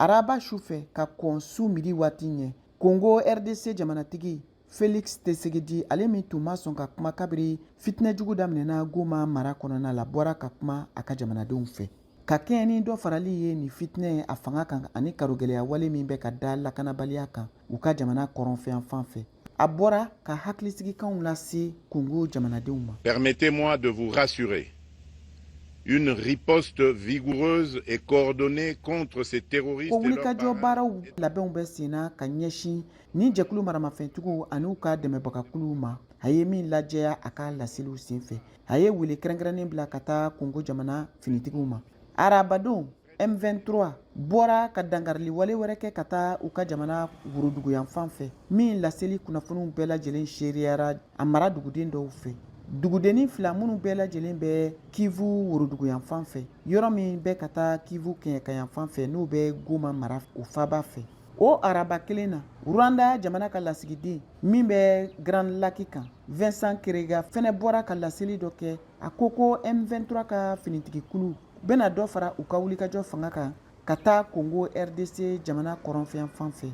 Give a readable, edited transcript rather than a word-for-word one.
Araba su fɛ ka kɔn su midi waati ɲɛ, Kongo RDC jamanatigi Felix Tshisekedi, ale min tun ma sɔn ka kuma kabiri fitinɛjugu daminɛna Goma mara kɔnɔna la, bɔra ka kuma a ka jamanadenw fɛ. Ka kɛɲɛ ni dɔ farali ye nin fitinɛ a fanga kan ani karogɛlɛya wale min bɛ ka da lakanabaliya kan u ka jamana kɔrɔnfɛyanfan fɛ, a bɔra ka hakilisigikanw lase Kongo jamanadenw ma. Permettez-moi de vous rassurer. Une riposte vigoureuse et coordonnée contre ces terroristes. Ko wulikajɔ baaraw labɛnw bɛ senna ka ɲɛsin ni jɛkulu maramafɛntigiw ani u ka dɛmɛbagakuluw ma. A ye min lajɛya a ka laseliw senfɛ, a ye wele kɛrɛnkɛrɛnnen bila ka taa Kongo jamana finitigiw ma. Arabadon, M23 bɔra ka dankarili wale wɛrɛ kɛ ka taa u ka jamana woroduguyanfan fɛ, min laseli kunnafoniw bɛɛ lajɛlen seereyara a mara duguden dɔw fɛ. Dugudennin fila minnu bɛɛ lajɛlen bɛ Kivu woroduguyanfan fɛ, yɔrɔ min bɛ ka taa Kivu kɛɲɛkayanfan fɛ, n'o bɛ Goma mara o faaba fɛ. O araba kelen na, Rwanda jamana ka lasigiden min bɛ Grands Lacs kan, Vincent Karega, fɛnɛ bɔra ka laseli dɔ kɛ. A ko ko M23 ka finitigikulu bɛna dɔ fara u ka wulikajɔ fanga kan ka taa Congo RDC jamana kɔrɔnfɛyanfan fɛ.